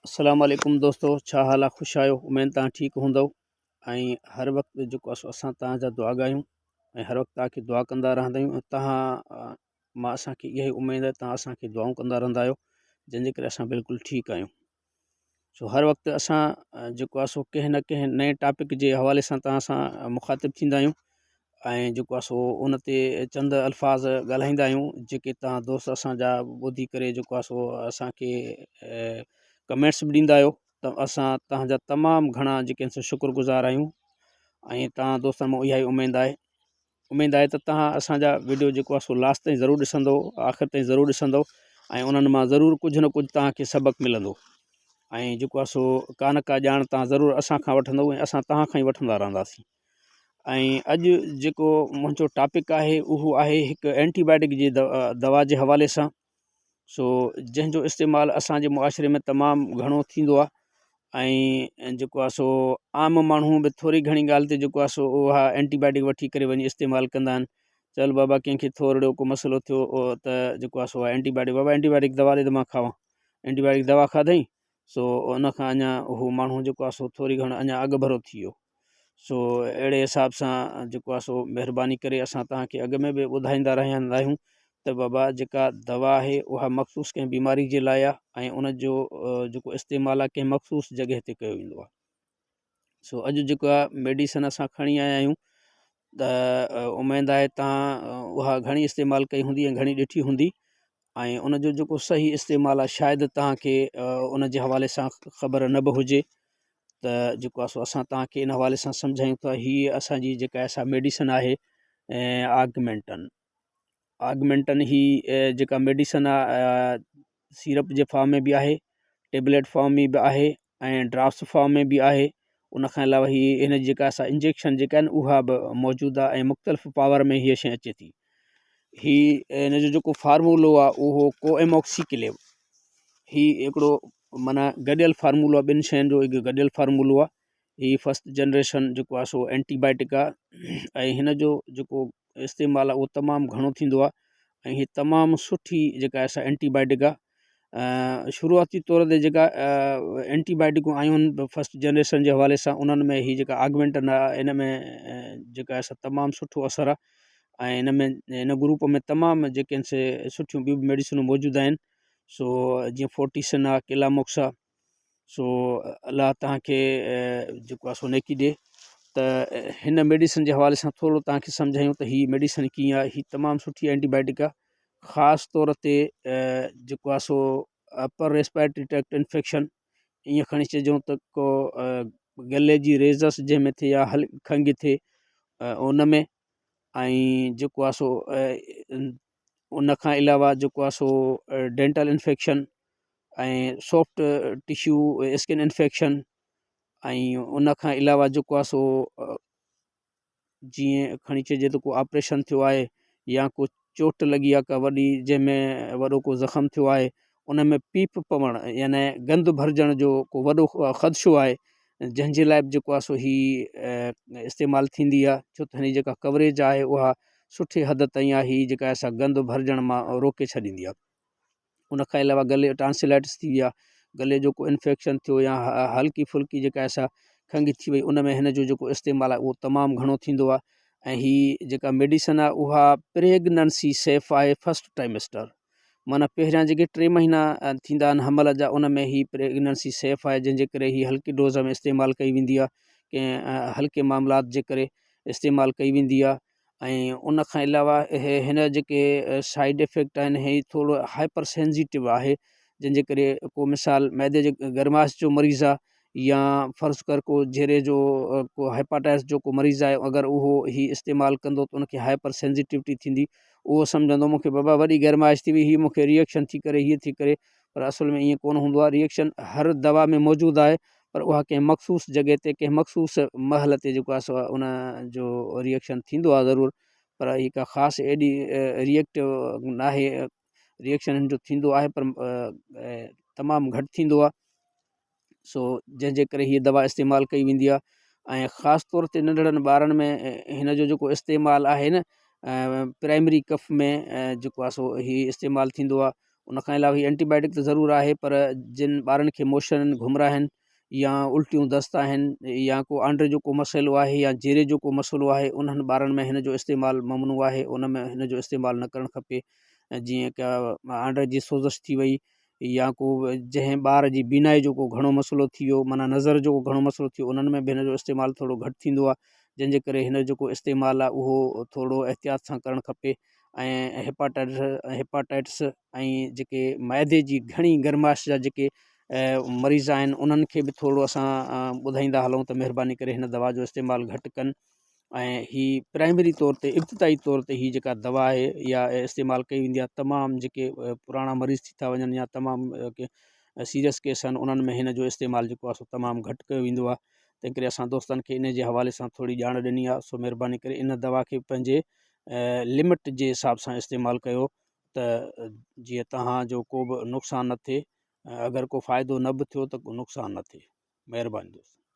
السلام عليڪم دوستو ڇا حال آ خوش آهيو اميد تان ٺيڪ هوندو ۽ هر وقت جيڪو اسو اسان تان جا دعا ڳايون ۽ هر وقت تان کي دعا ڪندا رهندا آهيون ۽ تان مان اسان کي اها ئي اميد آهي تان اسان کي دعائون ڪندا رهندا آهيو جنهن جي ڪري اسان بلڪل ٺيڪ آهيون سو هر وقت اسان جيڪو آهي سو ڪنهن نه ڪنهن نئين ٽاپڪ جي حوالي سان تان سان مخاطب ٿيندا آهيون ۽ جيڪو آهي سو ان تي چند الفاظ ڳالهائيندا آهيون جيڪي توهان دوست اسانجا ٻڌي ڪري جيڪو آهي سو اسانکي ڪمينٽس به ڏيندا آهيو ته اسان توهانجا تمام گهڻا جيڪي آهن سو شڪر گذار آهيون ۽ توهان دوستن مان اها ئي اميد آهي اميد آهي ته توهان اسانجا ويڊيو جيڪو آهي سو لاسٽ تائين ضرور ڏسندو آخر تائين ضرور ڏسندو ۽ انهن مان ضرور ڪجهه نه ڪجهه توهانکي سبق ملندو ۽ جيڪو آهي سو ڪا نه ڪا ڄاڻ توهان ضرور اسان کان وٺندو ۽ اسان توهان کان ئي وٺندا رهنداسين ۽ اڄ جيڪو منهنجو ٽاپڪ آهي اهو آهي هڪ اينٽي بائيوٽڪ جي دوا جي حوالي سان سو جنهن جو استعمال اسانجي معاشري ۾ تمام گهڻو ٿيندو آهي ۽ جيڪو آهي سو عام ماڻهو به ٿوري گهڻي ڳالهه تي جيڪو آهي سو اها اينٽي بائيوٽڪ وٺي ڪري وڃي استعمال ڪندا آهن چل بابا ڪنهن کي ٿورڙو ڪو مسئلو ٿيو ته جيڪو آهي سو اينٽي بائيوٽڪ بابا اينٽي بائيوٽڪ دوا ڏي ته مان کاوان اينٽي بائيوٽڪ دوا کاڌئي سو ان کان اڃا هو ماڻهو جيڪو آهي سو ٿوري گهڻو اڃا اڳ ڀرو ٿي ويو سو اهڙي حساب سان جيڪو آهي سو مهرباني ڪري اسان توهان کي اڳ ۾ به ٻڌائيندا رهيا آهيون ته بابا جيڪا دوا آهي اها مخصوص ڪنهن بيماري جي لاء آهي ۽ ان جو جيڪو استعمال آهي ڪنهن مخصوص جڳهه تي ڪيو ويندو آهي سو اڄ جيڪو آهي ميڊيسن اسان کڻي آيا آهيون ته اميد آهي توهان اها گهڻي استعمال ڪئي هوندي ۽ گهڻي ڏٺي هوندي ۽ ان جو جيڪو صحيح استعمال آهي شايد توهان کي ان جي حوالي سان خبر نه به هجي ته جيڪو آهي سو اسان توهان کي ان حوالي سان سمجهايون ٿا هي اسان جي جيڪا آهي سا ميڊيسن آهي آگمينٽن آگمينٽن هي جيڪا ميڊيسن آهي سيرپ جي فارم ۾ به آهي ٽيبليٽ فارم ۾ به آهي ۽ ڊراپس فارم ۾ به آهي ان کان علاوه هي هن جي جيڪا سا انجيڪشن جيڪا آهن اها به موجود آهي ۽ مختلف پاور ۾ هيء شيء اچي ٿي هي هن جو جيڪو فارمولو آهي اهو ڪو ايموڪسي ڪليو هي هڪڙو معنيٰ گڏيل فارمولو آهي ٻن شين جو هڪ گڏيل فارمولو آهي هي فرسٽ جنريشن جيڪو آهي سو اينٽي بائيوٽڪ آهي ۽ هن جو جيڪو استعمال آهي اهو تمام گهڻو ٿيندو آهي ۽ هي تمام سٺي جيڪا آهي سا اينٽي بائيوٽڪ آهي شروعاتي طور تي جيڪا اينٽي بائيوٽڪون آيون آهن فرسٽ جنريشن جي حوالي سان انهن ۾ هي جيڪا آگمينٽن آهي ان ۾ جيڪا آهي سا تمام سٺو اثر آهي ۽ ان ۾ ان گروپ ۾ تمام جيڪي آهن سي سٺيون ٻيون به ميڊيسنون موجود آهن سو جيئن فورٽيسن آ ڪلاموڪس آ سو الله توهان کي جيڪو آ سو نيڪي ڏي ته هن ميڊيسن جي حوالي سان ٿورو توهان کي سمجهايون ته هي ميڊيسن ڪيئن آ هي تمام سٺي اينٽي بائيوٽڪ آ خاص طور تي جيڪو آ سو اپر ريسپائرٽري ٽريڪٽ انفيڪشن ائين کڻي چئجون ته ڪو گلي جي ريزس جنهن ۾ ٿئي يا هل کنگهه ٿئي ان ۾ ۽ جيڪو آ سو ان کان علاوه جيڪو آ سو dental infection ۽ soft tissue skin infection ۽ ان کان علاوه جيڪو آ سو جيئن کڻي چئجي ته ڪو آپريشن ٿيو آهي يا ڪو چوٽ لڳي آهي ڪا وڏي جنهن ۾ وڏو ڪو زخم ٿيو آهي ان ۾ پيپ پوڻ يعني گند ڀرجڻ جو ڪو وڏو خدشو آهي جنهن جي لاء به جيڪو آهي سو هي استعمال ٿيندي آهي ڇو ته هن جي جيڪا ڪوريج آهي اها سٺي حد تائين آهي هي جيڪا آهي سا گند ڀرجڻ مان روڪي ڇڏيندي آهي ان کان علاوه گلي ٽانسلائٽس ٿي ويا گلي جو ڪو انفيڪشن ٿيو يا هلڪي ڦلڪي جيڪا آهي سا کنگهه ٿي وئي ان ۾ هن جو جيڪو استعمال آهي اهو تمام گهڻو ٿيندو آهي ۽ هي جيڪا ميڊيسن آهي اها پريگننسي سيف آهي فرسٽ ٽرائمسٽر معنيٰ پهريان جيڪي ٽي مهينا ٿيندا آهن حمل جا ان ۾ هي پريگننسي سيف آهي جنهن جي ڪري هي هلڪي ڊوز ۾ استعمال ڪئي ويندي آهي ڪنهن هلڪي معاملات جي ڪري استعمال ڪئي ويندي آهي ۽ ان کان علاوه اهي هن جيڪي سائيڊ افيڪٽ آهن هي ٿورو هائپر سينسيٽو آهي جنهن جي ڪري ڪو مثال معدي جي گرمائش جو مريض آهي يا فرض ڪر ڪو جيري جو ڪو هيپاٽائس جو ڪو مريض آهي اگر اهو هي استعمال ڪندو ته ان کي هائپر سينسيٽوٽي ٿيندي اهو سمجهندو مونکي بابا وڏي گرمائش ٿي وئي هي مونکي ريئڪشن ٿي ڪري هيء ٿي ڪري پر اصل ۾ ائين ڪونه هوندو آهي ريئڪشن هر دوا ۾ موجود آهي پر اها ڪنهن مخصوص جڳهه تي ڪنهن مخصوص مهل تي جيڪو آهي سو ان جو ريئڪشن ٿيندو آهي ضرور پر هي ڪا خاص ايڏي ريئڪٽو ناهي ريئڪشن هن جو ٿيندو آهي پر تمام گهٽ ٿيندو آهي سو جنهن جي ڪري هيء دوا استعمال ڪئي ويندي آهي ۽ خاص طور تي ننڍڙن ٻارن ۾ هن جو جيڪو استعمال آهي نه پرائمري ڪف ۾ جيڪو آهي سو هي استعمال ٿيندو آهي. ان کان علاوه هي اينٽي بايوٽڪ ته ضرور آهي پر جن ٻارن کي موشن گهمرا آهن يا الٽيون دست آهن يا ڪو آنڊي جو ڪو مسئلو آهي يا جيري جو ڪو مسئلو آهي انهن ٻارن ۾ هن جو استعمال ممنوع آهي ان ۾ هن جو استعمال نه ڪرڻ کپي جيئن ڪا آنڊي جي سوزش ٿي وئي يا ڪو جنهن ٻار جي بينائي جو ڪو گهڻو مسئلو ٿي ويو معنيٰ نظر جو ڪو گهڻو مسئلو ٿي ويو انهن ۾ به هن جو استعمال ٿورو گهٽ ٿيندو آهي جنهن جي ڪري هن جو جيڪو استعمال آهي اهو ٿورو احتياط سان ڪرڻ کپي ۽ هيپاٽائٽس هيپاٽائٽس ۽ جيڪي معدي جي گهڻي گرمائش جا جيڪي مريض آهن انهن کي به ٿورو اسان ٻڌائيندا هلون ته مهرباني ڪري هن دوا جو استعمال گهٽ ڪن ۽ هي پرائمري طور تي ابتدائي طور تي هي جيڪا دوا آهي اها استعمال ڪئي ويندي آهي تمام جيڪي پراڻا مريض ٿي ٿا وڃن يا تمام سيريس ڪيس آهن انهن ۾ هن جو استعمال جيڪو آهي سو تمام گهٽ ڪيو ويندو آهي تنهن ڪري اسان دوستن کي ان جي حوالي سان ٿوري ڄاڻ ڏني آهي سو مهرباني ڪري ان دوا کي پنهنجي لمٽ جي حساب سان استعمال ڪيو ته جيئن توهان جو ڪو به نقصان نه ٿئي اگر ڪو فائدو نه به ٿيو ته ڪو نقصان نه ٿئي مهرباني دوستو.